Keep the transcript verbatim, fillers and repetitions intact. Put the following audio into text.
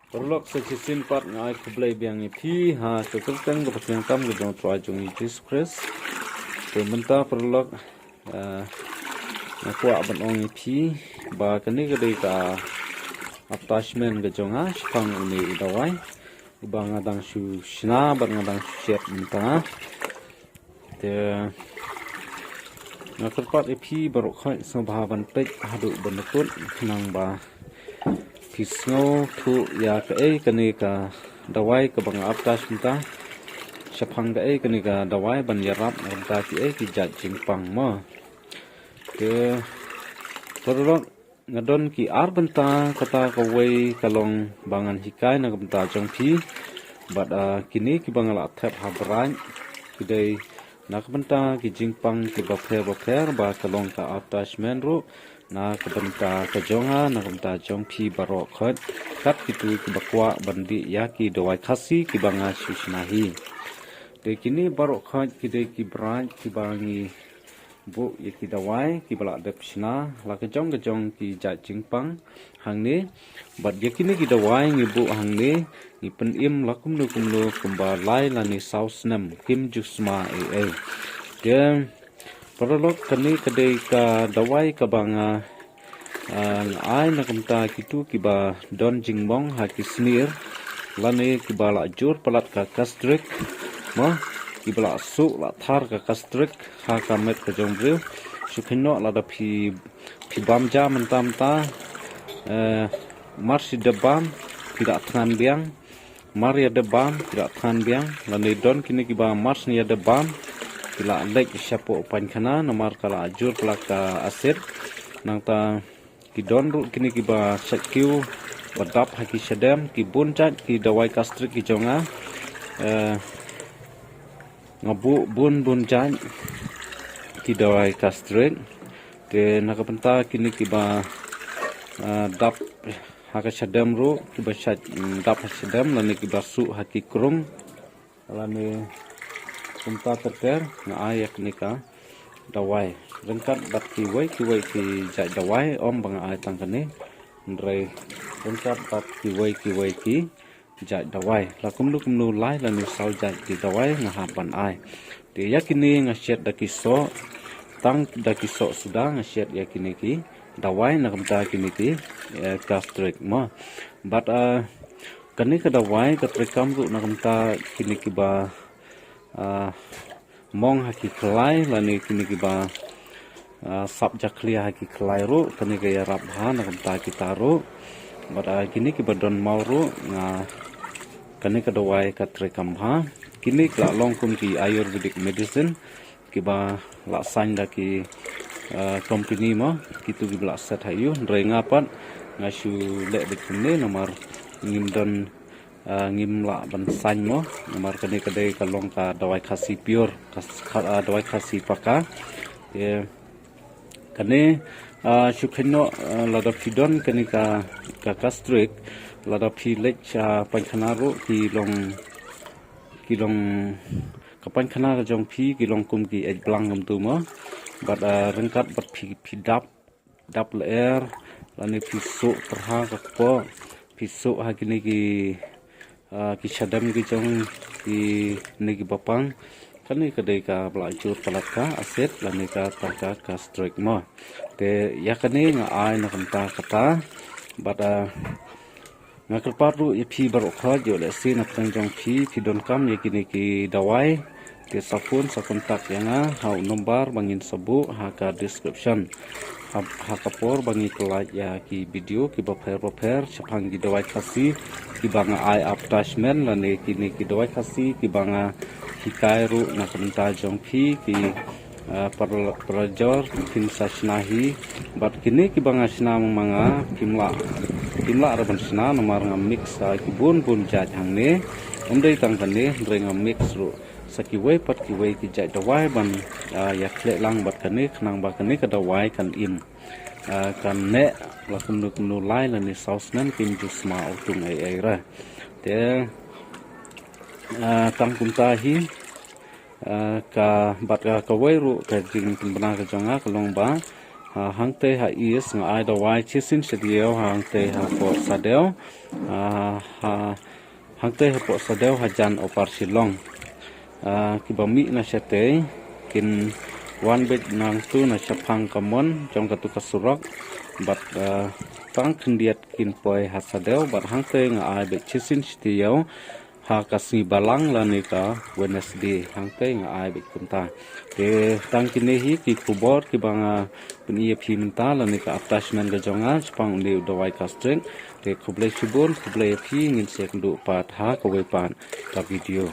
Paralok, sa shisien pat nga ai khublei biang ïa phi ha ka kyrteng kaba kyrteng ka jong U Trai jong ngi Jisu Khrist. Te mynta paralok, eh, nga kwah ban ong ïa phi ba kane ka dei ka attachment ka jong nga shaphang une u dawai uba nga dang shu shna bad nga dang shu shet mynta. Te nga kyrpad ïa phi baroh khoit sngewbha ban peit haduh ban kut khnang ba phi sngewthuh ïa kaei kane ka dawai kaba nga attach mynta, shaphang kaei kane ka dawai ban ïarap na ka bynta kiei ki jait jingpang mo. Te paralok, nga don ki ar bynta, kata kawei ka long ba ngan hikai na ka bynta jong phi. Bad, ah, kine kiba nga la thep ha bright ki dei na ka bynta ki jingpang kiba pher ba pher ba ka long ka attachment ruh na ka bynta ka jong nga, na ka bynta jong phi baroh khoit, kat kito kiba kwah ban dih ïa ki dawai Khasi kiba nga shu shna hi. Te kine baroh khoit ki dei ki bright kiba ngi buh ïa ki dawai kiba la dep shna la ka jong ka jong ki jait jingpang hangne. Bad ïa kine ki dawai ngi buh hangne, ngi pynim la kumno kumno kumba lai lane saw snem, kim ju sma ei ei. Te paralok, kane ka dei ka dawai kaba nga, ah, nga ai na ka bynta kito kiba don jingmong ha ki snier lane kiba la jur palat ka gastric mo, kiba la suh la thar ka gastric ha ka met ka jong u briew. Shu kynnoh lada phi, phi bam ja mynta mynta, eh, mar shi dep bam phi da thngan biang, mar ïa dep bam phi da thngan biang, lane don kine kiba mar shi ïa dep bam ki la leit shapoh painkhana namar ka la jur palat ka acid. Nangta ki don ruh kine kiba shait kiew ba dap ha ki shadem, ki bun jait ki dawai gastric ki jong nga. Eh, nga buh bun bun jait ki dawai gastric. Te na ka bynta kine kiba, ah, dap ha ka shadem ruh, kiba shait, mm, dap ha shadem lane kiba suh ha ki krung lane kumta ter ter, nga ai ïa kane ka dawai ryngkat bad kiwei kiwei ki jait dawai, ym ba nga ai tang kane, hynrei ryngkat bad kiwei kiwei ki jait dawai, la kumno kumno lai lane saw jait ki dawai nga hap ban ai. Te ïa kine nga shet da ki soh, tang da ki soh suda nga shet ïa kine ki dawai na ka bynta kine ki, eh, gastric mo. Bad, ah, kane ka dawai ka treikam ruh na ka bynta kine kiba, ah, mong ha ki khlai lane kine kiba, ah, sap jakhlia ha ki khlai ruh, kane ka ïarap bha na ka bynta kita ruh. Bad, ah, kine kiba don maw ruh, nga, kane ka dawai ka treikam bha. Kine ki la long kum ki ayurvedic medicine kiba la sign da ki, ah, company mo, kito kiba la set ha ïu, hynrei nga pat nga shu leh beit kumne namar ngim don, ah, ngim lah ban sign mo, namar kane ka dei ka long ka dawai Khasi pure, ka, ka, ah, dawai Khasi paka. Te kane, ah, shu kynnoh, ah, lada phi don kane ka, ka gastric, lada phi leit sha painkhana ruh ki long, ki long, ka painkhana ka jong phi ki long kum ki eit blang kumtu mo. Bad, ah, ryngkat bad phi, phi dap, dap lyer lane phi suh pyrha ka kpoh, phi suh ha kine ki, ah, ki shadem ki jong kine kiba pang, kane ka dei kaba la jur palat ka acid lane kata ka gastric mo. Te ïa kane nga ai na ka bynta kata. Bad, ah, nga kyrpad ruh ïa phi baroh khoit, ïoh lehse na pdeng jong phi phi donkam ïa kine ki dawai, te sa phone sa contact ïa nga ha u number ba ngin sa buh ha ka description. Ha, ha ka por ba ngi pyllait ïa ki video kiba pher ba pher shaphang ki dawai Khasi kiba nga ai attachment lane kine ki dawai Khasi kiba nga hikai ruh na ka bynta jong phi ki, ah, para, parajor, phin sa shna hi. Bad kine kiba nga shna ma nga, phim lah, phim lah ruh ban shna namar nga mix, ah, ki bun bun jait hangne. Ym dei tang kane, hynrei nga mix ruh sa kiwei pat kiwei ki jait dawai ban, ah, ïakhleh lang bad kane khnang ba kane ka dawai kan im, ah, kan neh la kumno kumno lai lane saw snem, kim ju sma utung ei ei re. Te, ah, tang kumta hi, ah, ka, bad ka, kawei ruh ka jingpynbna ka jong nga ka long ba Ah, hangtei ha East nga ai dawai shisien shi taïew hangtei hapoh Sadew. Ah, ha, hangtei hapoh Sadew hajan Upper Shillong. Ah, kiba mih na shatei kin wan beit nangtu na shaphang ka mon jong katu ka surok. Bad, ah, tang khyndiat kin poi ha Sadew bad hangtei nga ai beit shisien shi taïew ha ka sngi Balang lane ka Wednesday, hangtei nga ai beit kumta. Te tang kine hi ki khubor kiba nga pyni ïa phi mynta lane ka attachment ka jong nga shaphang une u dawai gastric. Te khublei shibun, khublei ïa phi, ngin sa ïakynduh pat ha kawei pat ka video.